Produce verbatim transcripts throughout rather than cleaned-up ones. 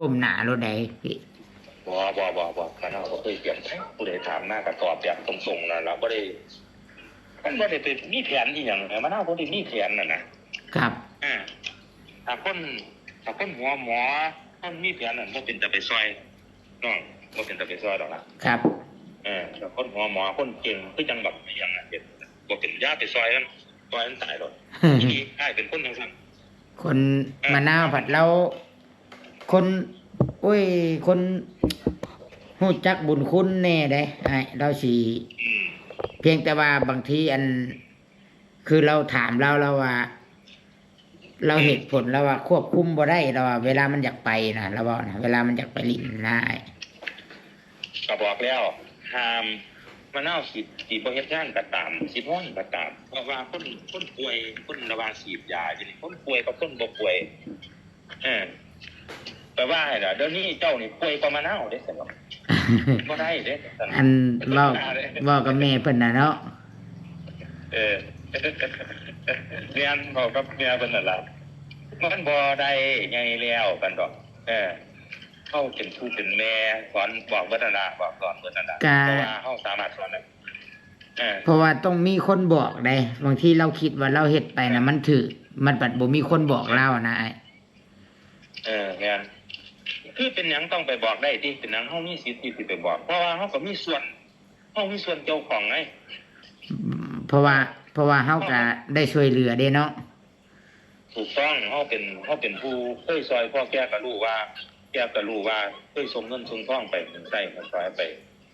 ก้มหน้าโลดใด๋พี่ บ่บ่บ่บ่มะนาวบ่เคยเตรียมแผน ผู้ใดถามมาก็ตอบแบบตรงๆนั่นล่ะ บ่ได้ มันบ่ได้ไปมีแผนอีหยังนะ มะนาวบ่ได้มีแผนน่ะนะ ครับ อ่า ถ้าคน ถ้าคนหัวหมอ คนมีแผนนั่นบ่เป็นตาไปซอยน้อง บ่เป็นตาไปซอยดอกล่ะ ครับ เออ ถ้าคนหัวหมอ คนเก่ง คือจังบักอิหยังน่ะ บ่เป็น อย่าไปซอยมัน ซอยมันตายโลด อีหลี อ้ายเป็นคนจังซั่น คนมะนาวผัดแล้ว คน โอ้ย คนฮู้จักบุญคุณแน่เด้อ้าย ลาวสิ อืม เพียงแต่ว่าบางทีอัน คือลาวถามลาว ลาวว่า ลาวเหตุผลลาวว่าควบคุมบ่ได้ ลาวว่าเวลามันอยากไปนะ ลาวเว้านะ เวลามันอยากไปหลิ้นนะอ้าย ก็บอกแล้ว ห้าม มะนาวสิ สิบ่เฮ็ดงานก็ตาม สินอนก็ตาม เพราะว่าคน คนป่วย คนละว่าฉีดยาอยู่นี่ คนป่วยกับคนบ่ป่วย เออ แปลว่าหั่นน่ะ เดี๋ยวนี้เจ้านี่ป่วยกว่ามะนาวเด้ ซั่นดอก บ่ได้เด้ ซั่น อันเว้า เว้ากับแม่เพิ่นน่ะเนาะ เออ แม่น เว้ากับแม่เพิ่นนั่นล่ะ มันบ่ได้ ใหญ่แล้ว ซั่นดอก เออ เฮาเป็นผู้เป็นแม่ สอน บอกเบิดนั่นล่ะ บอกสอนเบิดนั่นล่ะ กะ เพราะว่าเฮาสามารถสอนได้ เออ เพราะว่าต้องมีคนบอกเด้ บางทีลาวคิดว่าลาวเฮ็ดไปน่ะมันถืก มันบัดบ่มีคนบอกลาวนะอ้าย เออ แม่น คือเป็นหยังต้องไปบอกได้ติ เป็นหยังเฮามีสิทธิ์ที่สิไปบอก เพราะว่าเฮาก็มีส่วน เฮามีส่วนเกี่ยวข้องไง เพราะว่า เพราะว่าเฮาก็ได้ช่วยเหลือเด้เนาะ ถูกต้อง เฮาเป็น เฮาเป็นผู้เคยซอย พ่อแกก็รู้ว่า แกก็รู้ว่าเคยส่งเงินส่งทองไป ใช้ซอยไป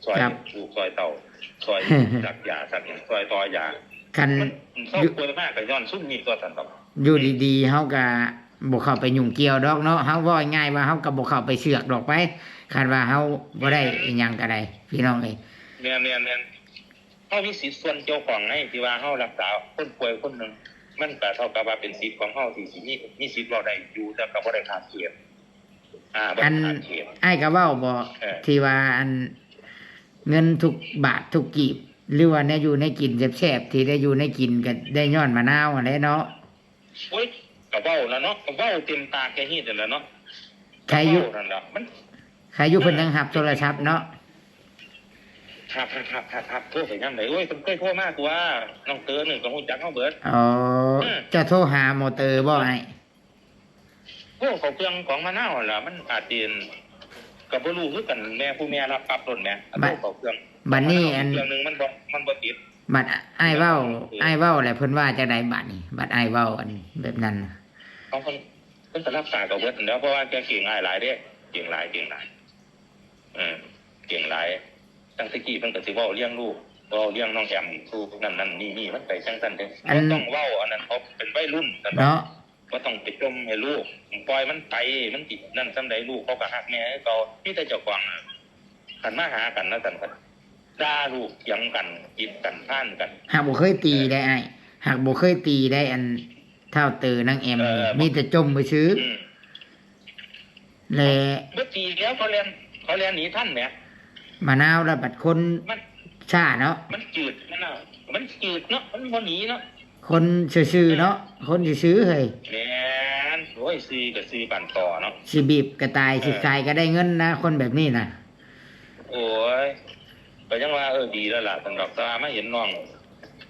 ซอย ครับ ลูกซอยเต้า ซอย สักยาสักหยัง ซอยต่อยา คัน มันเซาป่วยมากก็ย้อนซุมนี้ตัว ซั่นดอก อยู่ดีๆ เฮาก็บ่เข้าไปยุ่งเกี่ยวดอกเนาะ เฮาเว้าง่ายๆว่าเฮาก็บ่เข้าไปเสือกดอกไป คันว่าเฮาบ่ได้อิหยังก็ได้ พี่น้องเอ้ย แม่นๆๆ เฮามีสิทธิ์ส่วนเกี่ยวข้องไง ที่ว่าเฮารักษาคนป่วยคนหนึ่ง มันก็เท่ากับว่าเป็นสิทธิ์ของเฮาที่สิมี มีสิทธิ์เว้าได้อยู่ แต่ก็บ่ได้ข้ามเขต อ่า บ่ อั ได้ น ข้ามเขต อ้ายก็เว้าบ่ เออ ที่ว่าอัน เงินทุกบาททุกกีบ หรือว่าแนวอยู่แนวกินแซ่บๆ ที่ได้อยู่ได้กินก็ได้ย้อนมะนาวหั้นแหละเนาะ โอ๊ย ก็เว้าแล้วเนาะ ก็เว้าเต็มปากแกฮีดนั่นแหละเนาะ ใครอยู่ ก็เว้านั่นแหละ มัน ใครอยู่เพิ่นยังรับโทรศัพท์เนาะ ฮับฮับฮับฮับฮับ โทรไปยามใด โอ๊ย เพิ่นเคยโทรมาตัว น้องเต๋อนี่ก็ฮู้จักเฮาเบิด อ๋อ อืม เจ้าโทรหาหมอเต๋อบ่อ้าย โอ้ เข้าเครื่องของมะนาวหั่นล่ะ มันอาจสิ ก็บ่รู้คือกัน แม่ผู้แม่รับปรับรถแหม บัด โทรเข้าเครื่อง บัดนี้อัน เครื่องหนึงมันบ่ มันบ่ติด บัดอ้ายเว้า เออ อ้ายเว้าแล้วเพิ่นว่าจังใดบัดนี้ บัดอ้ายเว้าอันแบบนั้นน่ะ เขาก็ เพิ่นก็รับสายก็เบิดนั่นแหล้ว เพราะว่าแกเก่งอ้ายหลายเด้ เก่งหลาย เก่งหลาย เออ เก่งหลาย ตั้งแต่กี้เพิ่นก็สิเว้าเรื่องลูก เว้าเรื่องน้องแอม ลูกนั่นนั่นนี่นี่ มันไปจังซั่นเด้ อัน บ่ต้องเว้าอันนั้น เขาเป็นวัยรุ่นซั่นดอก เนาะ บ่ต้องไปจ่มให้ลูก ปล่อยมันไป มันสินั่นส่ำใด ลูกเขาก็ฮักแม่คือเก่า มีแต่เจ้าของน่ะ คันมาหากันนะซั่น ด่าลูก เถียงกัน ผิดกัน พานกัน หากบ่เคยตีได้อ้าย หากบ่เคยตีได้อันเฒ่าเต๋อนางแอม เออ มีแต่จ่มซื่อ อืม ๆ และ บ่ตีแล้ว เขาแล่น เขาแล่นหนีทันแหม มะนาวแล้วบัดคน มัน ซ่าเนาะ มันจืด มันน่ะ มันจืดเนาะ มันบ่หนีเนาะ คนซื่อๆ เนาะ คนซื่อๆ เฮ้ย แม่น โอ้ย ซื่อก็ซื่อปานตอเนาะ สิบีบก็ตาย เออ สิขายก็ได้เงินนะ คนแบบนี้น่ะ โอ้ย ก็ยังว่า เออ ดีแล้วล่ะ สำหรับ แต่ว่ามาเห็นน้อง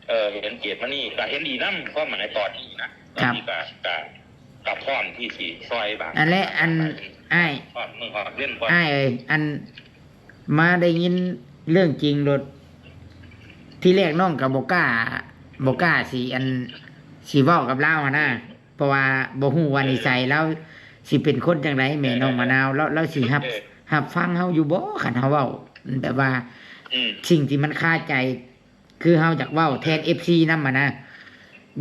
เออ เห็นเกตมานี่ ก็เห็นดีนำ ความหมายตอนนี้นะ ตอนนี้ก็ ก็ ก็พร้อมที่สิซอยบาง อันและอัน อ้าย ฮอดมื้อฮอดเดือนก่อน อ้ายเอ้ย อัน มาได้ยินเรื่องจริงโลด ทีแรกน้องก็บ่กล้า บ่กล้าสิอัน สิเว้ากับลาวหั้นนะ เพราะว่าบ่ฮู้ว่านิสัยลาวสิเป็นคนจังใด แม่น้องมะนาว ลาว ลาวสิรับ เออ รับฟังเฮาอยู่บ่ คันเฮาเว้า แบบว่า อืม สิ่งที่มันคาใจ คือเฮาอยากเว้าแทน เอฟซี นำหั้นนะ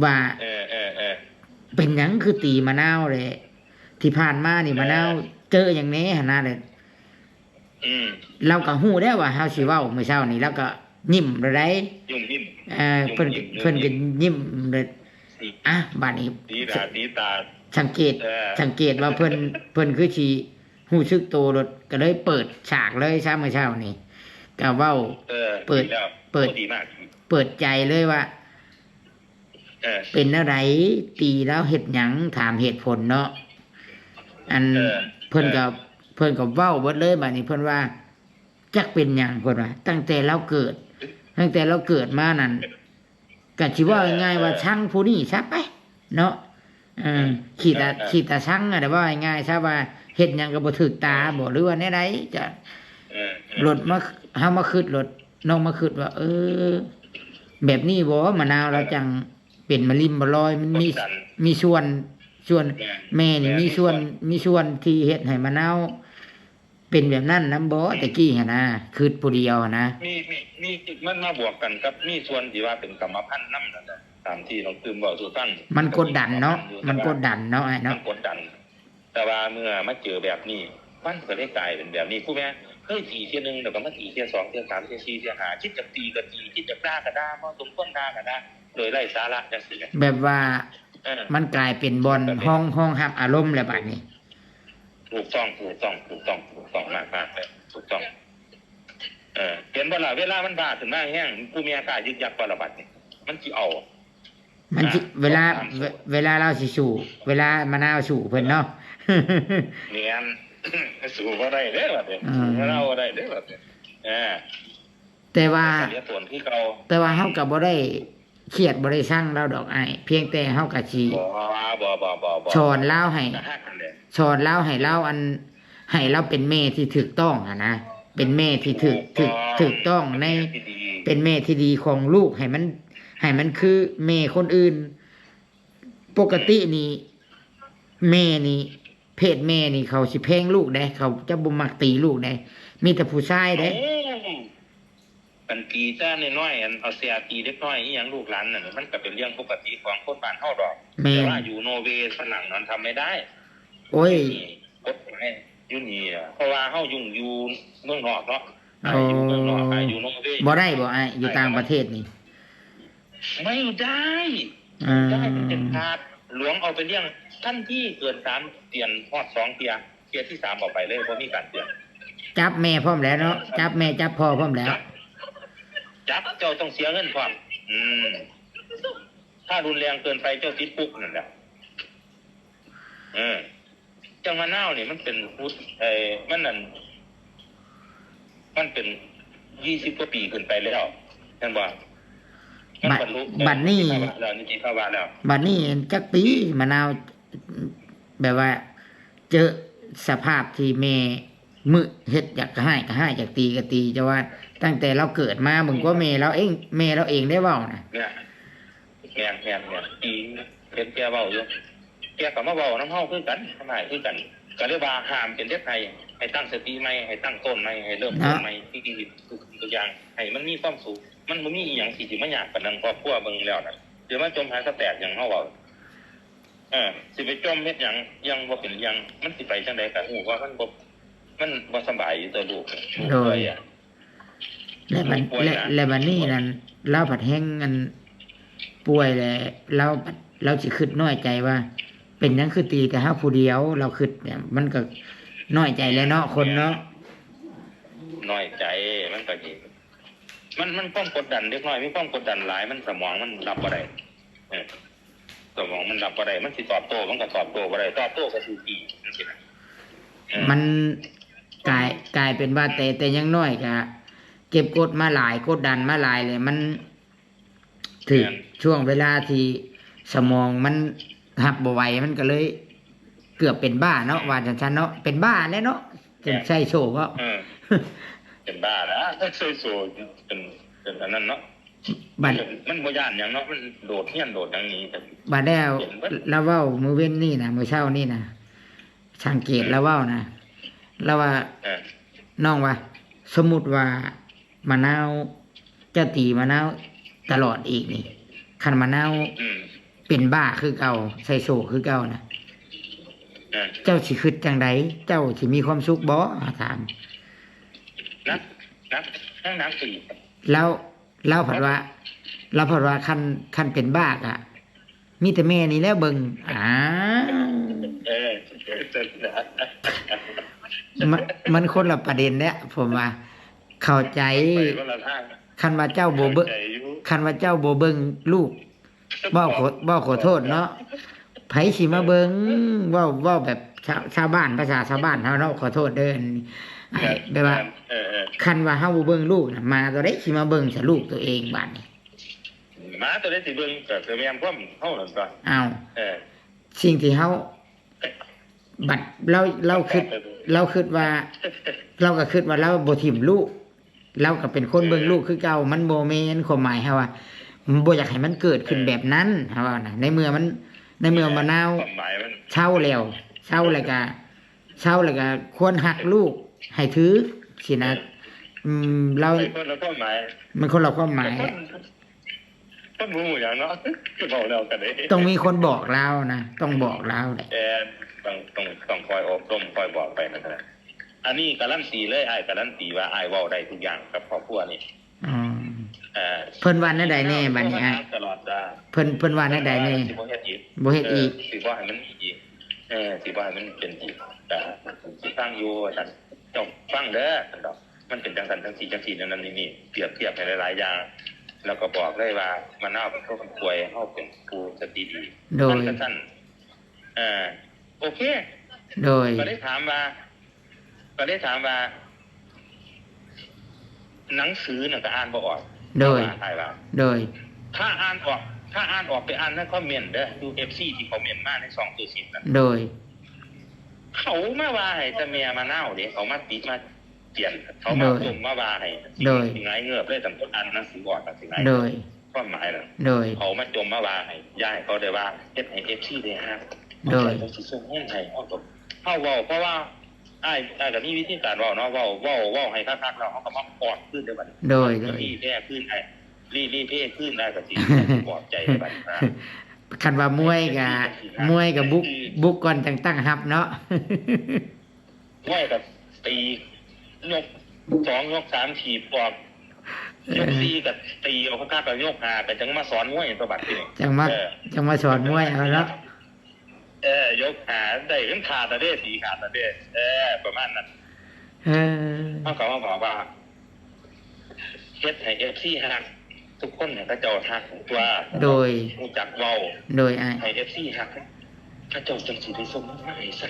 ว่า เออ เออ เออ เป็นหยังคือตีมะนาวแหละ ที่ผ่านมานี่ เออ มะนาวเจอหยังแหน่หั้นนะแหละ อืม ลาวก็ฮู้แล้วว่าเฮาสิเว้ามื้อเช้านี้ ลาวก็ยิ้มแล้วได๋ ยิ้มยิ้ม เอ่อ ยิ้ม เพิ่น ยิ้ม เพิ่นก็ยิ้มเลย อืม อ่ะ บัดนี้ ตีตา ตีตา สังเกต เออ สังเกตว่าเพิ่น เพิ่นคือสิฮู้สึกโตโลด ก็เลยเปิดฉากเลยซะมื้อเช้านี้ ก็เว้า เออ เปิด ดีแล้ว เปิด ดีมาก เปิดใจเลยว่า เออ เป็นแนวใด ตีลาวเฮ็ดหยัง ถามเหตุผลเนาะ อัน เออ เพิ่นก็ เออ พิ่นก็เว้าเบิดเลย บาดนี้เพิ่นว่า จักเป็นหยัง เพิ่นว่า ตั้งแต่ลาวเกิด ตั้งแต่ลาวเกิดมานั่น ก็สิเว้าง่ายๆว่า เออ ชังผู้นี้ซะไปเนาะ เออ เออ ขี้ตา เออ เออ ขี้ตาชังอะ เว้าง่ายๆซะว่า เฮ็ดหยังก็บ่ถูกตาบ่ หรือว่าแนวใด จะ เออ เออ ลดมา เฮามาคิด ลด น้องมาคิดว่า เออ แบบนี้บ่ มะนาวลาวจั่งเป็นมะลิมบ่ลอย มันมี กดดัน มีส่วน ส่วน แม่น แม่นี่ แม่น มีส่วน มีส่วน มีส่วนที่เฮ็ดให้มะนาวเป็นแบบนั้นนำบ่ อืม แต่กี้หั้นนะ คิดผู้เดียวหั้นนะ มี มี มี มันมาบวกกันกับมีส่วนที่ว่าเป็นกรรมพันธุ์นำนั่นแหละ ตามที่น้องตื่มเว้าสู่ฟัง มันกดดันเนาะ กรรมพันธุ์อยู่ มันกดดันเนาะ อ้ายเนาะ มันกดดัน แต่ว่าเมื่อมาเจอแบบนี้ มันก็เลยกลายเป็นแบบนี้ ครูแม่เคยตีเทื่อหนึ่ง แล้วก็มาตีเทื่อสอง เทื่อสาม เทื่อสี่ เทื่อห้า คิดจะตีก็ตี คิดจะด่าก็ด่า บ่สมควรด่าก็ด่า โดยไร้สาระจังซี้แหม แบบว่า เออ มันกลายเป็นบ่อน แบบนี้ ห้อง ห้องรับอารมณ์แล้วบาดนี้ ถูกต้อง ถูกต้อง ถูกต้อง ถูกต้องมากๆเลย ถูกต้อง เออ เห็นบ่ล่ะ เวลามันบ้าขึ้นมาแฮง ผู้แม่กล้ายึกยักกว่าละบัดนี่ มันสิเอา มันสิ อ่ะ เวลา สองสามสูตร เว เวลาลาวสิสู้ เวลามะนาวสู้เพิ่นเนาะ แม่น สู้บ่ได้เด้อบัดนี้ อืม สู้มะนาวบ่ได้เด้อบัดนี้ เออ แต่ว่า แต่ก็เหลือส่วนคือเก่า แต่ว่าเฮาก็บ่ได้เครียดบ่ได้ซังลาวดอกอ้าย เพียงแต่เฮาก็สิ บ่ บ่ บ่ บ่ บ่ สอนลาวให้ ก็ฮักกันแหละ สอนลาวให้ลาวอัน ให้ลาวเป็นแม่ที่ถูกต้องหั้นนะ เป็นแม่ที่ถูก ถูกต้อง ถูก ถูกต้องใน เป็นแม่ที่ดี เป็นแม่ที่ดีของลูก ให้มัน ให้มันคือแม่คนอื่น ปกตินี่ แม่นี่ เพศแม่นี่เขาสิแพงลูกเด้ เขาจะบ่มักตีลูกเด้ มีแต่ผู้ชายเด้ โอ้ กันตีแต่น้อยๆ อันเอาเสียตีเด็กน้อยอีหยังลูกหลานนั่น มันก็เป็นเรื่องปกติของคนบ้านเฮาดอก แม่น แต่ว่าอยู่นอร์เวย์ฝรั่งนั้นทำไม่ได้ โอ้ย นี่กฎหมายอยู่นี่อะ เพราะว่าเฮายุ่งอยู่เมืองนอกเนาะ อ้ายอยู่เมืองนอก อ๋อ อ้ายอยู่นอร์เวย์ บ่ได้บ่อ้าย อยู่ต่างประเทศนี่ ไม่ได้ อ่า ไม่ได้เป็นเด็ดขาด หลวงเอาไปเลี้ยงทันที เกินสามเดือนฮอดสองเทื่อ เทื่อที่สามออกไปเลย บ่มีการเตือน จับแม่พร้อมแล้วเนาะ จับแม่จับพ่อพร้อมแล้ว จับ จับเจ้าต้องเสียเงินพร้อม อืม ถ้ารุนแรงเกินไปเจ้าติดคุกนั่นแหละ เออ จั่งมะนาวนี่มันเป็นพุทธ เอ่อ มันนั่น มันเป็นยี่สิบกว่าปีขึ้นไปแล้ว แม่นบ่ มัน บัด บรรลุ บัดนี้ นิติภาวะแล้ว นิติภาวะแล้ว บัดนี้จักปีมะนาว แบบว่า เจอสภาพที่แม่มื้อเฮ็ดอยากก็ฮ้ายก็ฮ้าย อยากตีก็ตี แต่ว่าตั้งแต่ลาวเกิดมา มึงก็แม่ลาวเอง แม่ลาวเองได้เว้านะ เนี่ย แม่น แม่น แม่น อีเห็นแกเว้าอยู่ แกก็มาเว้านำเฮาคือกัน ทำนายคือกัน ก็เลยว่าห้ามเป็นเด็ดให้ ให้ตั้งสติใหม่ ให้ตั้งต้นใหม่ ให้เริ่มต้นใหม่ เนาะ ที่ดีทุกสิ่งทุกอย่าง ให้มันมีความสุข มันบ่มีอีหยังที่สิมายากปานนั้น ครอบครัวเบิ่งแล้วนะ สิมาจมหาสะแตกหยังเฮาเว้า เออ สิไปจมเฮ็ดหยัง ยังบ่เป็นเรื่อง มันสิไปจั่งใดก็ฮู้ว่ามันบ่ มันบ่สำบายอยู่ตัวลูก ลูก โดย ป่วยอะ และบัด ลูกป่วย และ นะ และบัดนี้นั่น ลาวผัดแฮงอันป่วยแหละ ลาวผัด ลาวสิคิดน้อยใจว่า เป็นหยังคือตีแต่เฮาผู้เดียว ลาวคิดเนี่ย มันก็น้อยใจแหละเนาะ คนเนาะ น้อยใจ มันก็สิ มัน มันความกดดัน เด็กน้อยมีความกดดันหลาย มันสมองมันรับบ่ได้ เออ สมองมันรับบ่ได้ มันสิตอบโต้ มันก็ตอบโต้บ่ได้ ตอบโต้ก็ถูกตีจังซี้นะ เออ มันกลาย กลายเป็นว่าแต่ แต่ยังน้อยก็เก็บกดมาหลาย กดดันมาหลายเลย มัน ถืก แม่น ช่วงเวลาที่สมองมันรับบ่ไหว มันก็เลยเกือบเป็นบ้าเนาะ ว่าจั่งซั้นเนาะ เป็นบ้าแล้วเนาะ แม่น ไซโซเนาะ เออ เป็นบ้าแล้ว ไซโซเป็น เป็นอันนั้นเนาะ บัด มันบ่ย้านหยังเนาะ มันโดดเฮียนโดดหยังหนี บัดแล้ว เห็นเบิด ลาวเว้ามื้อเว็นนี่นะ มื้อเช้านี่นะ สังเกต เออ ลาวเว้านะ ลาวว่า เออ น้องว่า สมมุติว่ามะนาว เจ้าตีมะนาวตลอดอีกนี่ คันมะนาว อืม เป็นบ้าคือเก่า ไซโซคือเก่านะ เออ เจ้าสิคิดจั่งใด เจ้าสิมีความสุขบ่ ถาม หนัก หนัก ยังหนักไปอีก แล้ว ลาวผัดว่า ลาวผัดว่าคัน คันเป็นบ้ากะ มีแต่แม่นี่แหละเบิ่ง อ้าว เออ มัน มันคนละประเด็นแล้ว ผมว่า เข้าใจ ไปคนละทาง คันว่าเจ้าบ่เบิ่ง เข้าใจอยู่ คันว่าเจ้าบ่เบิ่งลูก เว้าขอ เว้าขอโทษเนาะ ไผสิมาเบิ่ง เว้า เว้าแบบ ชาว ชาวบ้าน ภาษาชาวบ้านเฮาเนาะ ขอโทษเด้อ อันนี้ แม่น แบบว่า แม่น เออ เออ คันว่าเฮาบ่เบิ่งลูกน่ะ หมาตัวใดสิมาเบิ่งซะลูกตัวเองบาดนี้ หมาตัวใดสิเบิ่ง ก็ ก็แม่นความเฮานั่นตั๊ว อ้าว เออ สิ่งที่เฮา บัดลาว ลาวคิด ลาวคิดว่า ลาวก็คิดว่าลาวบ่ถิ่มลูก ลาวก็เป็นคนเบิ่งลูกคือเก่า เออ มันบ่แม่นความหมายเฮาว่า บ่อยากให้มันเกิดขึ้น เออ แบบนั้น เฮาว่านะ ในเมื่อมัน ในเมื่อมะนาว ความหมายมัน เซาแล้ว เซาแล้วก็ เซาแล้วก็ควรฮักลูกให้ถือซี้นะ เออ อืม ลาว มันคนละความหมาย มันคนละความหมาย คน คนบ่ฮู้หยังเนาะ เว้าแล้วก็ได้ ต้องมีคนบอกลาวนะ ต้องบอกลาวแหละ เออ ต้อง ต้อง ต้องคอยอบรม คอยบอกไปนั่นแหละ อันนี้การันตีเลย อ้ายการันตีว่าอ้ายเว้าได้ทุกอย่างกับครอบครัวนี่ อืม เออ เพิ่นว่าแนวใดแน่บัดนี้อ้าย ตลอดจ้า เพิ่น เพิ่นว่าแนวใดแน่ เพิ่นว่าสิบ่เฮ็ดอีก บ่เฮ็ดอีก เออ สิบ่ให้มันมีอีก เออ สิบ่ให้มันเป็นอีก ก็สิฟังอยู่ว่าซั่น เจ้าฟังเด้อ ซั่นดอก มันเป็นจังซั่นจังซี่จังซี่ แนวนั้นนี่นี่ เปรียบเทียบให้หลายๆอย่าง แล้วก็บอกเลยว่ามะนาวเป็นคนป่วย เฮาเป็นผู้สติดี โดย มันก็ซั่น เออ โอเค โดย ก็เลยถามว่า ก็เลยถามว่า หนังสือน่ะก็อ่านบ่ออก โดย เขาว่าอ้ายว่า โดย ถ้าอ่านออก ถ้าอ่านออกไปอ่านในคอมเมนต์เด้อ ดู เอฟซี ที่คอมเมนต์มาในช่องตู้สิบนั่น โดย เขามาว่าให้แต่แม่มะนาวเด้ เขามาติมาเตียน เขามา โดย จมมาว่าให้ โดย สิหงายเงือบเลย ตั้งแต่อ่านหนังสือออกน่ะสิหงาย โดย ความหมายน่ะ โดย เขามาจมมาว่าให้ อย่าให้เขาได้ว่า เฮ็ดให้ เอฟซี ได้ฮัก โดย เขาเจ้าสิส่งเงินให้ เฮาก็ เฮาเว้า เพราะว่าอ้าย อ้ายก็มีวิธีการเว้าเนาะ เว้า เว้า เว้าให้คักๆ แล้วเฮาก็มาปลอบคืนเด้อบัดนี้ โดย โดย รีแพร่คืนให้ รี รีเพย์คืน อ้ายก็สิปลอบใจบัดนี้นะ คันว่ามวยก็ มวยก็บุก บุกก่อนจั่งตั้งรับเนาะ มวยก็ตี ยกสอง ยกสาม ถีบออก ยกสี่ก็ตีออกคักๆ แล้วยกห้าก็จั่งมาสอนมวยตัวบัดนี้ จั่งมา เออ จั่งมาสอนมวยเอาเนาะ เออ ยกห้าได้เงินขาดแล้วเด้ ตีขาดแล้วเด้ เออ ประมาณนั้น เออ เฮาก็มาบอกว่า เฮ็ดให้ เอฟซี ฮัก ทุกคนให้เขาเจ้าฮักตัว โดย รู้จักเว้า โดยอ้าย ให้ เอฟซี ฮัก เขาเจ้าจั่งสิได้ส่งเงินมาให้ใส่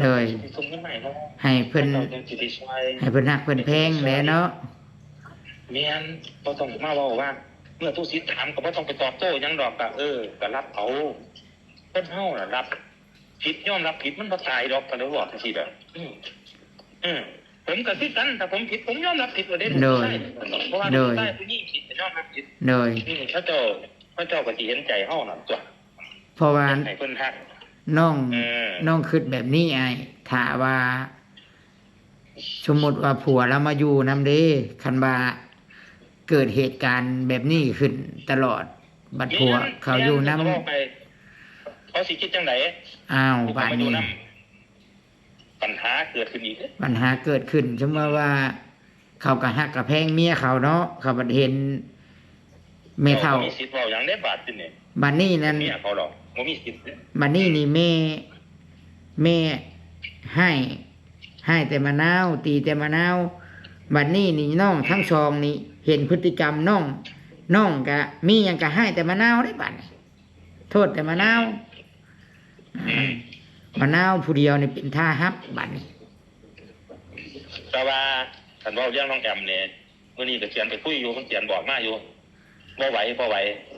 โดย เขาเจ้าจั่งสิได้ส่งเงินมาให้เนาะ ให้เพิ่น เขาเจ้าจั่งสิได้ช่วย ให้เพิ่นฮักเพิ่นแพงแหละเนาะ แม่น บ่ต้องมาเว้าว่า เมื่อตู้สิทธิ์ถามก็บ่ต้องไปตอบโต้หยังดอก ก็ เออ ก็รับเอา คนเฮาน่ะรับผิดยอมรับผิดมันบ่ตายดอก ก็เลยบอกจั่งซี้เด้อ อืม อืม ผมก็คือกัน ถ้าผมผิดผมยอมรับผิดว่าเด้ โดย ผู้ชาย เพราะว่า โดย ผู้ชายผู้หญิงผิดก็ยอมรับผิด โดย อืม เขาเจ้า เขาเจ้าก็สิเห็นใจเฮานั่นตั๊ว เพราะว่า ให้เพิ่นฮัก น้อง เออ น้องคิดแบบนี้อ้าย ถ้าว่า สมมุติว่าผัวลาวมาอยู่นำเด้ คันว่าเกิดเหตุการณ์แบบนี้ขึ้นตลอด บัดผัวเขาอยู่นำ เขาสิคิดจั่งใด อ้าว ผู้เขามาอยู่นำ บัดนี้ ปัญหาเกิดขึ้นอีกเด้ ปัญหาเกิดขึ้น สมมุติว่า เขาก็ฮักก็แพงเมียเขาเนาะ เขาบัดเห็นแม่เฒ่า เจ้าบ่มีสิทธิ์เว้าหยังเด้บาดทีนี้ บัดนี้นั่น เมียเขาดอก บ่มีสิทธิ์เด้ บัดนี้นี่แม่ แม่ฮ้าย ฮ้ายแต่มะนาว ตีแต่มะนาว บัดนี้นี่น้องทั้งสองนี่เห็นพฤติกรรมน้อง น้องก็มีหยังก็ฮ้ายแต่มะนาวเด้บัดนี้ โทษแต่มะนาว อืม มะนาวผู้เดียวนี่เป็นท่าฮับบัดนี้ แต่ว่าคันเว้าเรื่องน้องแอมนี่ มื้อนี้ก็เขียนไปคุยอยู่ มันเขียนบอกมาอยู่ บ่ไหว บ่ไหว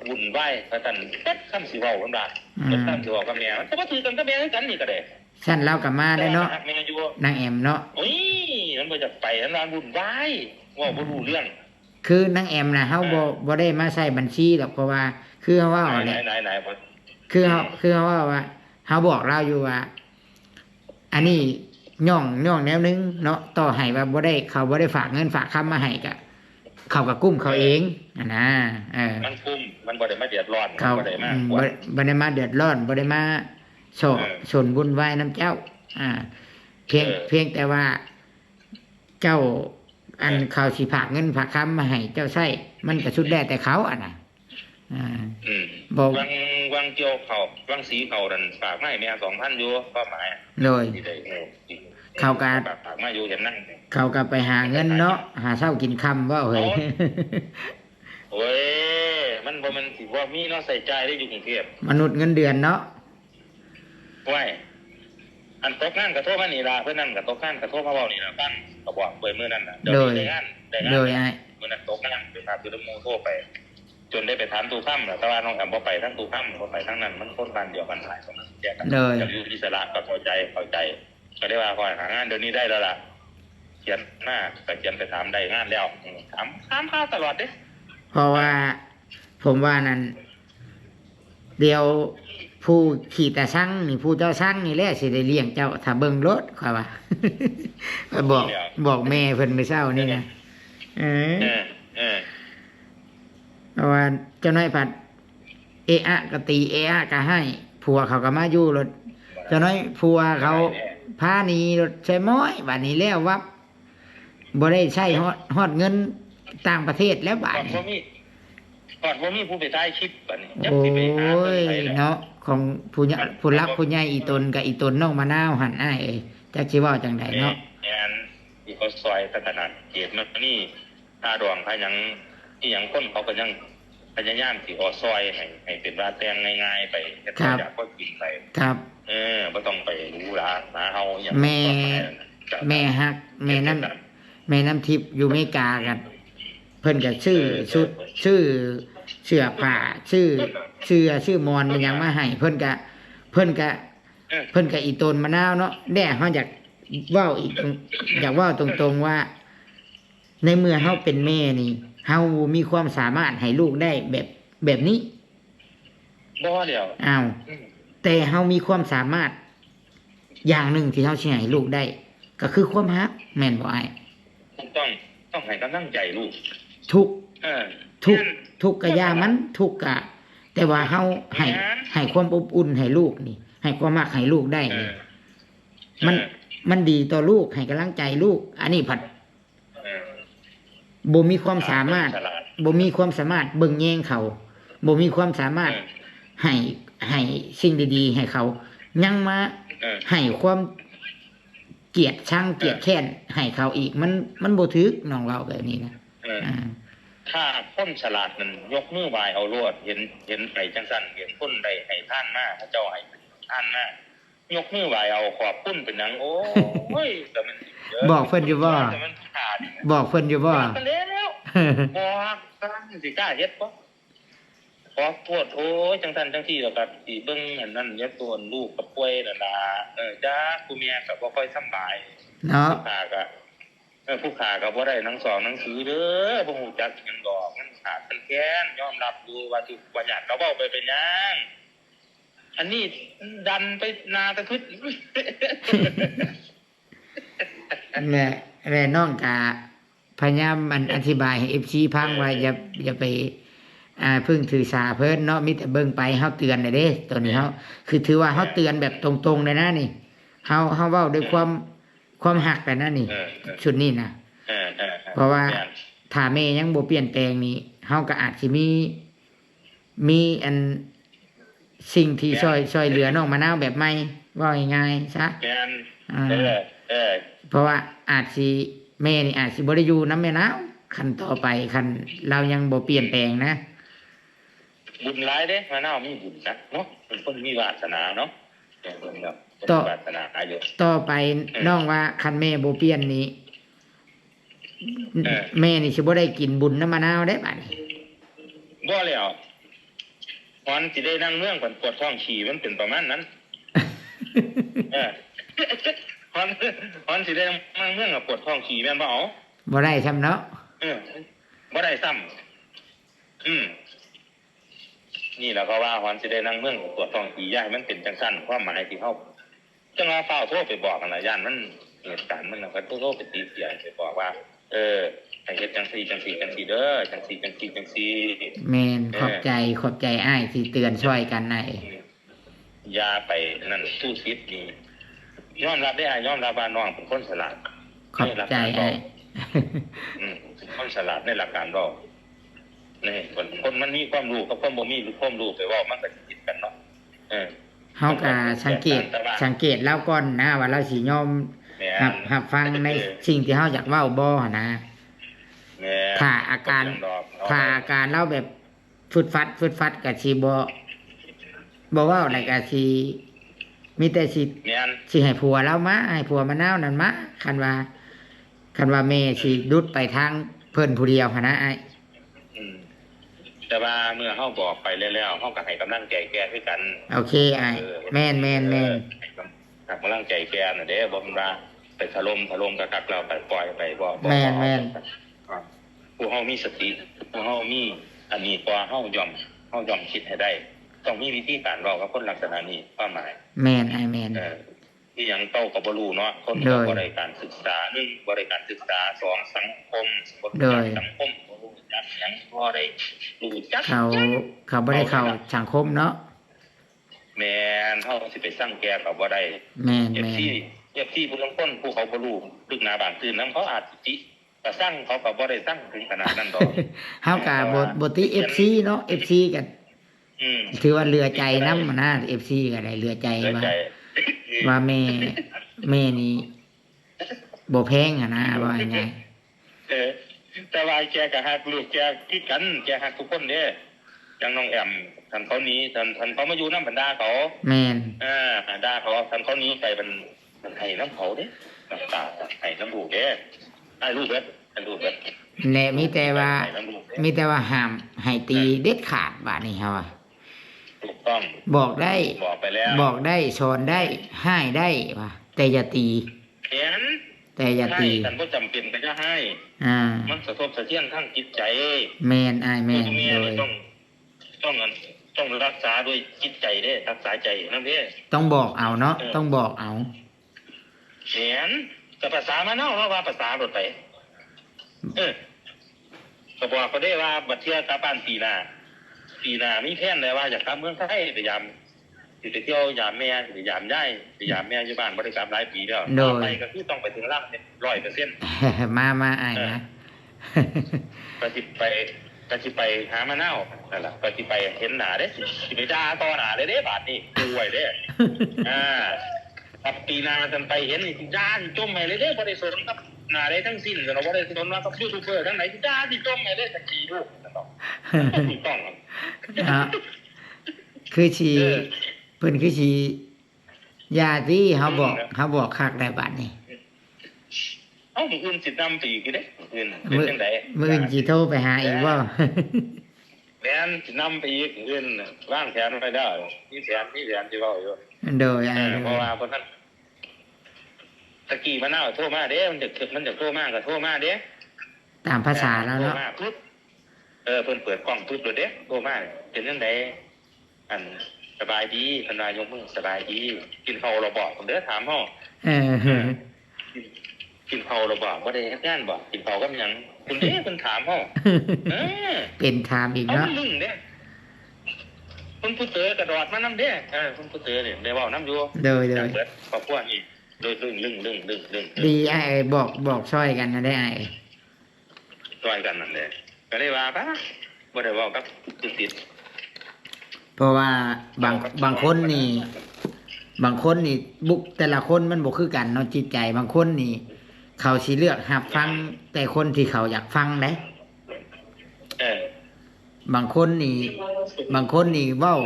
วุ่นวาย ว่าซั่น เบิดคำสิเว้า เพิ่นว่า อืม เบิดคำสิเว้ากับแม่ มันก็บ่ถือกันกับแม่คือกันนี่ก็ได้ ซั่นลาวก็มาได้เนาะ แต่ว่าก็ฮักแม่อยู่ นางแอมเนาะ โอ้ย มันบ่อยากไป มันว่าวุ่นวาย เว้าบ่รู้เรื่อง คือนางแอมน่ะ เฮาบ่ เออ บ่ได้มาใส่บัญชีดอก เพราะว่า คือเฮาเว้าแหละ ไหนๆๆๆ คือเฮา อืม คือเฮาเว้าว่า เฮาบอกลาวอยู่ว่า อันนี้ย่อง ย่องแนวหนึ่งเนาะ ต่อให้ว่าบ่ได้ เขาบ่ได้ฝากเงินฝากคำมาให้ก็ เขาก็กุ้มเขาเอง เออ หั้นนะ เออ มันกุ้ม มันบ่ได้มาเดือดร้อน เขา มันบ่ได้มา อืม กวน บ่ บ่ได้มาเดือดร้อน บ่ได้มาสอ เออ สนวุ่นวายนำเจ้า อ่า เพียง เออ เพียงแต่ว่า เจ้า อัน เออ เขาสิฝากเงินฝากคำมาให้เจ้าใช้ มันก็สุดแล้วแต่เขาอะนะ อ่า อืม บ่ วัง วังเกี่ยวเขา วังสีเขานั่นฝากมาให้แม่สองพันอยู่ ความหมาย โดย สิได้ เออ เขาก็ ฝากมาอยู่ เห็นนั่น เขาก็ไปหาเงินเนาะ หาเช้ากินค่ำ เว้าเฮ้ย เอา โอ้ย มันบ่แม่นสิบ่มีเนาะ ใช้จ่ายได้อยู่กรุงเทพฯ มนุษย์เงินเดือนเนาะ ว้าย อันตกงานก็โทรมานี่ล่ะ เพิ่นนั่นก็ตกงานก็โทรมาเว้านี่ล่ะ ฟังก็บอกเพิ่นมื้อนั้นน่ะ เดี๋ยวนี้ โดย ได้งาน ได้งาน โดย แล้ว อ้าย มื้อนั้นตกงาน ไปพาคือหมู่โทรไป จนได้ไปถามตู้คำล่ะ แต่ว่าน้องแอมบ่ไปทางตู้คำ บ่ไปทางนั้น มันคนบ้านเดียวกันหลาย คนมันแยกกัน โดย อยากอยู่อิสระก็เข้าใจ เข้าใจ ก็ได้ว่าข้อยหางานเดี๋ยวนี้ได้แล้วล่ะ เขียนมาก็เขียนไปถามได้งานแล้ว อืม ถาม ถามข่าวตลอดเด้ เพราะว่า ผมว่านั่น เดี๋ยวผู้ขี้ตาซังนี่ ผู้เจ้าซังนี่แหละสิได้เลี้ยงเจ้า ถ้าเบิ่งโลด ข้อยว่า ข้อยบอก นี่แหละ บอกแม่เพิ่นมื้อเช้านี่นะ เออ เออ เออ เพราะว่าเจ้าน้อยผัด เอะอะก็ตี เอะอะก็ให้ ผัวเขาก็มาอยู่โลด เจ้าน้อยผัวเขา บ่ได้แน่ พาหนีโลด ใช่ม้อย บัดนี้แล้ววับ บ่ได้ใช้ฮอด ฮอดเงินต่างประเทศแล้วบาดนี้ ฮอดบ่มี ฮอดบ่มีผู้ไปถ่ายคลิปบัดนี้ จักสิไปหาเงินไสแล้ว โอ้ย เนาะ ของผู้ใหญ่ ผู้หลักผู้ใหญ่อีตนกับอีตนน้องมะนาวหั่น อ้ายเอ้ย จักสิเว้าจั่งใดเนาะ แม่น ที่เขาซอยขนาดเกรดมันนี่ ค่าดองค่าหยัง อีหยังคนเขาก็ยังพยายามสิออกซอยให้ ให้เป็นว่าแต่งง่ายๆไป เฮ็ด ครับ อยากก็กินไป ครับ เออ บ่ต้องไปหรูหราหาเฮาอีหยัง แม่ มากมายนั่นน่ะ แม่ฮัก แม่น้ำ แม่น้ำทิพย์อยู่อเมริกากัน เพิ่นก็ซื้อ เออ ชุด เออ ซื้อเสื้อผ้า ซื้อเสื้อ ซื้อหมอน มันหยังมาให้ เพิ่นก็ เพิ่นก็ เออ เพิ่นก็อีตนมะนาวเนาะ แด่เฮาอยากเว้าอีก อยากเว้าตรงๆว่า ในเมื่อเฮาเป็นแม่นี่ เฮามีความสามารถให้ลูกได้แบบ แบบนี้ บ่แล้ว อ้าว อืม แต่เฮามีความสามารถ อย่างหนึ่งที่เฮาสิให้ลูกได้ ก็คือความฮัก แม่นบ่อ้าย ถูกต้อง ต้องให้กำลังใจลูก ทุกข์ เออ ทุกข์ แม่น ทุกข์ก็อย่ามัน ทุกข์ก็ แต่ว่าเฮาให้ แม่น ให้ความอบอุ่นให้ลูกนี่ ให้ความฮักให้ลูกได้นี่ เออ มัน เออ มันดีต่อลูก ให้กำลังใจลูก อันนี้ผัด เออ บ่มีความสามารถ ฉลาด บ่มีความสามารถเบิ่งแยงเขา บ่มีความสามารถ เออ ให้ ให้สิ่งดีๆให้เขา ยังมา เออ ให้ความเกลียดชัง เออ เกลียดแค้นให้เขาอีก มัน มันบ่ถูก น้องเว้าแบบนี้นะ เออ อ่า ถ้าคนฉลาดนั่นยกมือไหว้เอาโลด เห็น เห็นไปจั่งซั่น เห็นคนใดให้ทานมา เขาเจ้าให้ทานมา ยกมือไหว้เอาขอบคุณเป็นหยัง โอ้ย แต่มัน บอกเพิ่นอยู่บ่ แต่มันขาด บอกเพิ่นอยู่บ่ บอกไปแล้ว บอก กำลังสิกล้าเฮ็ดบ่ ขอโทษ โอ้ย จั่งซั่นจั่งซี่ แล้วก็สิเบิ่งอันนั้น ยกตัวลูกก็ป่วยนั่นล่ะ เออ จ้า ผู้แม่ก็บ่ค่อยสำบาย เนาะ ผู้ข้าก็ เออ ผู้ข้าก็บ่ได้หนังสองหนังสือเด้อ บ่ฮู้จักหยังดอก มันขาดมันแคลน ยอมรับอยู่ว่าทุกข์ว่ายาก ก็เว้าไปเป็นหยัง อันนี้ดันไปหน้าตะพึด แม่ แม่น้องกะพยายามอัน เออ อธิบายให้ เอฟซี ฟังว่า เออ อย่า อย่าไป อ่า เพิ่งถือสาเพิ่นเนาะ มีแต่เบิ่งไป เฮาเตือนน่ะเด้ ตัวนี้ เออ เฮา คือถือว่าเฮา เออ เตือนแบบตรงๆเลยนะนี่ เฮา เฮาเว้าด้วย เออ ความ ความฮักกันนะนี่ เออ เออ ชุดนี้นะ เออ เออ เออ เพราะว่า แม่น ถ้าแม่ยังบ่เปลี่ยนแปลงนี่ เฮาก็อาจสิมี มีอัน สิ่งที่ แม่น ซ่อย ซ่อยเหลือน้องมะนาวแบบใหม่ เว้าง่ายๆซะ แม่น อ่า เออ เออ เพราะว่าอาจสิ แม่นี่อาจสิบ่ได้อยู่นำแม่นาว คันต่อไป คันลาวยังบ่เปลี่ยนแปลงนะ บุญหลายเด้ มะนาวมีบุญนะเนาะ เป็นคนมีวาสนาเนาะ เป็นคนแบบ ต่อ มีวาสนาอยู่ ต่อไป เออ น้องว่าคันแม่บ่เปลี่ยนนี่ เออ แม่นี่สิบ่ได้กินบุญนำมะนาวเด้บัดนี้ บ่แล้ว ฮอนสิได้นั่งเมือง ปวดท้องฉี่ มันเป็นประมาณนั้น เออ ฮอน ฮอนสิได้นั่งเมือง ปวดท้องฉี่ แม่นบ่เอา บ่ได้ซ้ำเนาะ เออ บ่ได้ซ้ำ อืม นี่แหละ เพราะว่าฮอนสิได้นั่งเมือง ปวดท้องฉี่ อย่าให้มันเป็นจั่งซั่น ความหมายที่เฮา จั่งว่าฟ้าวโทรไปบอกหั่นล่ะ ย่านมัน เหตุการณ์มันน่ะ ก็โทรไปติเตียนไปบอกว่า เออ ให้เฮ็ดจั่งซี่ จั่งซี่ จั่งซี่เด้อ จั่งซี่ จั่งซี่ จั่งซี่ แม่น เออ ขอบใจ ขอบใจอ้ายที่เตือนซ่อยกันน่ะ อย่าไปนั่น สู้ชีวิตนี่ ยอมรับได้อ้าย ยอมรับว่าน้องเป็นคนฉลาด ขอบใจ ในหลักการเว้า อ้าย อืม เป็นคนฉลาดในหลักการเว้า นี่ คน คนมันมีความรู้กับคนบ่มีความรู้ไปเว้า มันก็สิผิดกันเนาะ เออ เฮาก็สังเกต มันก็แตกต่างกันว่า สังเกตลาวก่อนนะ ว่าลาวสิยอม แม่น รับ รับฟังใน เออ สิ่งที่เฮาอยากเว้าบ่หั้นนะ แม่น ถ้าอาการ บ่เถียงดอก ถ้าอาการลาวแบบฟึดฟัด ฟึดฟัดก็สิบ่ บ่เว้า แล้วก็สิ มีแต่สิ แม่น สิให้ผัวลาวมา ให้ผัวมะนาวนั่นมา คันว่า คันว่าแม่สิดุดไปทางเพิ่นผู้เดียวหั้นนะอ้าย อืมแต่ว่าเมื่อเฮาบอกไปแล้วๆเฮาก็ให้กำลังใจแกคือกัน โอเคอ้าย เออ แม่นแม่นแม่น ให้กำลังใจแกน่ะเด้ บ่แม่นว่าไปถล่มถล่มกะคักๆแล้วไปปล่อยไป บ่บ่ แม่น บ่ แม่น ผู้เฮามีสติ ผู้เฮามีอันนี้ กว่าเฮาย่อม เฮาย่อมคิดให้ได้ ต้องมีวิธีการเว้ากับคนลักษณะนี้ ความหมาย แม่นอ้ายแม่น เออ อีหยังเก่าก็บ่รู้เนาะ คน โด ก็ ย บ่ได้การศึกษา หนึ่ง บ่ได้การศึกษา สอง สังคม บ่ โด รู้จั ย กสังคม บ่รู้จักหยัง บ่ได้รู้จัก เขา เขาบ่ได้เข้าสังคมเนาะ แม่น เฮาสิไปสั่งแกก็บ่ได้ แม่น เอฟ แม่น ซี เอฟ ซี ผู้ลางคน ผู้เขาบ่รู้ลึกหนาบางตื้นนำ เขาอาจสิติ ก็สั่งเขาก็บ่ได้สั่งถึงขนาดนั้นดอก เฮาก็บ่บ่ติ เอฟซี เนาะ เอฟซี ก็ อืม ถือว่าเหลือใจนำนะ เอฟซี ก็ได้เหลือใจ เหลือ ว่า ใจ ว่าแม่ แม่นี่บ่แพงหั้นนะ ว่าง่าย เออ แต่ว่าแกก็ฮักลูกแกคือกัน แกฮักทุกคนเด้ อย่างน้องแอม คันเขาหนี คัน คันเขามาอยู่นำบรรดาเขา แม่น อ่า ด่าเขา คันเขาหนีไปมัน มันให้นำเขาเด้ น้ำตาไหลนำลูกเด้ ให้ลูกเบิด ให้ลูกเบิด และมีแต่ว่า ให้นำลูกเด้ มีแต่ว่าห้ามให้ตีเด็ดขาด บาดนี้เฮาอะ ถูกต้อง บอกได้ บอกไปแล้ว บอกได้ สอนได้ ห้ายได้ ว่า แต่อย่าตี แม่น แต่อย่า ให้ ตี คันบ่จำเป็นก็อย่าให้ อ่า มันสะทกสะเทือนทางจิตใจ แม่นอ้ายแม่น ผู้แม่ โด นี่ ย ต้อง ต้องอัน ต้องรักษาด้วยจิตใจเด้ รักษาใจนำเด้ ต้องบอกเอาเนาะ เออ ต้องบอกเอา แม่น ก็ภาษามะนาว เฮาว่าภาษาโลดไป เออ ก็บอกเขาเด้ว่าบัดเทื่อกลับบ้านปีหน้า ปีหน้ามีแพลนแล้วว่าอยากกลับเมืองไทยไปยาม สิไปเที่ยวยามแม่ สิไปยามยาย ไปยามแม่อยู่บ้าน บ่ได้กลับหลายปีแล้ว โดย ต่อไปก็คือต้องไปถึงลาวเนี่ย ร้อยเปอร์เซ็นต์ มามาอ้าย เออ มา ก็สิไป ก็สิไปหามะนาวนั่นล่ะ ก็สิไปเห็นหน้าเด้ สิไปด่าต่อหน้าเลยเด้ บาดนี้ ป่วยเด้ อ่า ถ้าปีหน้าซั่นไปเห็นนี่สิด่าสิจ่มให้เลยเด้ บ่ได้สนกับหน้าใดทั้งสิ้น ก็บ่ได้สนว่ากับยูทูบเบอร์ทั้งหลาย สิด่าสิจ่มให้เลย สักกี่ลูกนั่นดอก ถูกต้อง เนาะ คือสิ เออ เพิ่นคือสิอย่าติ เฮาบอก อืม เฮาบอกคักแล้วบาดนี้ เอ้า มื้ออื่นสินำไปอีกอยู่เด้ มื้ออื่น เป็นจังได๋ มื้ออื่นสิโทรไปหาอีกบ่ แม่นสินำไปอีก มื้ออื่นน่ะ วางแผนไว้แล้ว มีแผน มีแผนสิเว้าอยู่ โดยอ้าย เออ โด เพราะ ย ว่าเพิ่น ตะกี้มะนาวโทรมาเด้ มันจะ มันจะโทรมาก็โทรมาเด้ ตามภาษาลาวเนาะ โทรมาปุ๊บ เออ เพิ่นเปิดกล้องปุ๊บเลยเด้ โทรมา เป็นจังได๋ อัน สบายดี เพิ่นว่ายกมือ สบายดี กินข้าวแล้วบ่ เพิ่นเด้อ ถามเฮา เออ กินข้าวแล้วบ่ บ่ได้เฮ็ดงานบ่ กินข้าวกับหยัง เพิ่นเด้ เพิ่นถามเฮา เออ เป็นถามอีก เอา เนาะ มันลึงเด้ เพิ่นผู้เต๋อกระดอดมานำเด้ เออ เพิ่นผู้เต๋อนี่ได้เว้านำอยู่ โดย โดย จักเบิดครอบครัวนี่ โดยลึง ลึง ลึง ลึง ลึง ดีอ้าย บอก บอกช่วยกันนะได้อ้าย ช่วยกันนั่นแหละ ก็เลยว่าปะ บ่ได้เว้ากับลูกศิษย์ เพราะว่าบาง บางคนนี่ บางคนนี่ บุค แต่ละคนมันบ่คือกันเนาะ จิตใจ บางคนนี่ เขาสิเลือกรับฟังแต่คนที่เขาอยากฟังเด้ เออ บางคนนี่ บางคนนี่เว้า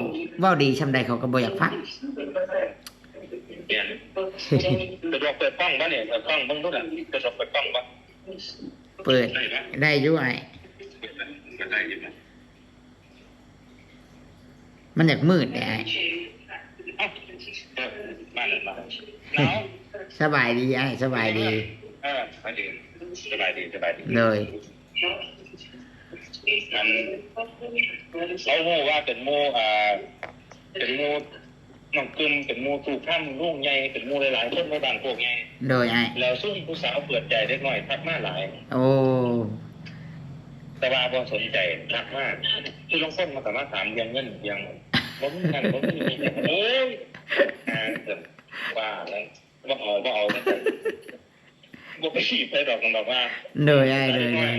เว้าดีส่ำใดเขาก็บ่อยากฟัง เนี่ย สะดวกเปิดกล้องบ่เนี่ย เปิดกล้องเบิ่งดูน่ะ สะดวกเปิดกล้องบ่ เปิด ได้บ่ ได้อยู่อ้าย เปิดได้อยู่บ่ มันอยากมืดเด้อ้าย เอ้า เออ มาเลย มาเลย หนาว สบายดีอ้าย สบายดี เออ สบายดี สบายดี สบายดี โดย อัน เขาฮู้ว่าเป็นหมู่ อ่า เป็นหมู่น้องกึม เป็นหมู่ตู้คำ ลุงใหญ่ เป็นหมู่หลายๆคนในบ้านโคกใหญ่ โดยอ้าย แล้วซุมผู้สาวเปิดใจเด็กน้อยทักมาหลาย โอ้ แต่ว่าบ่สนใจทักมา ผู้ลางคนมันก็มาถามเรื่องเงิน เรื่องบ่มีนั่นบ่มีนี่ โอ้ย อ่า ว่าแล้ว บ่เอา บ่เอา บ่ไปจีบไปดอก มันบอกว่า โดยอ้าย โดย โดย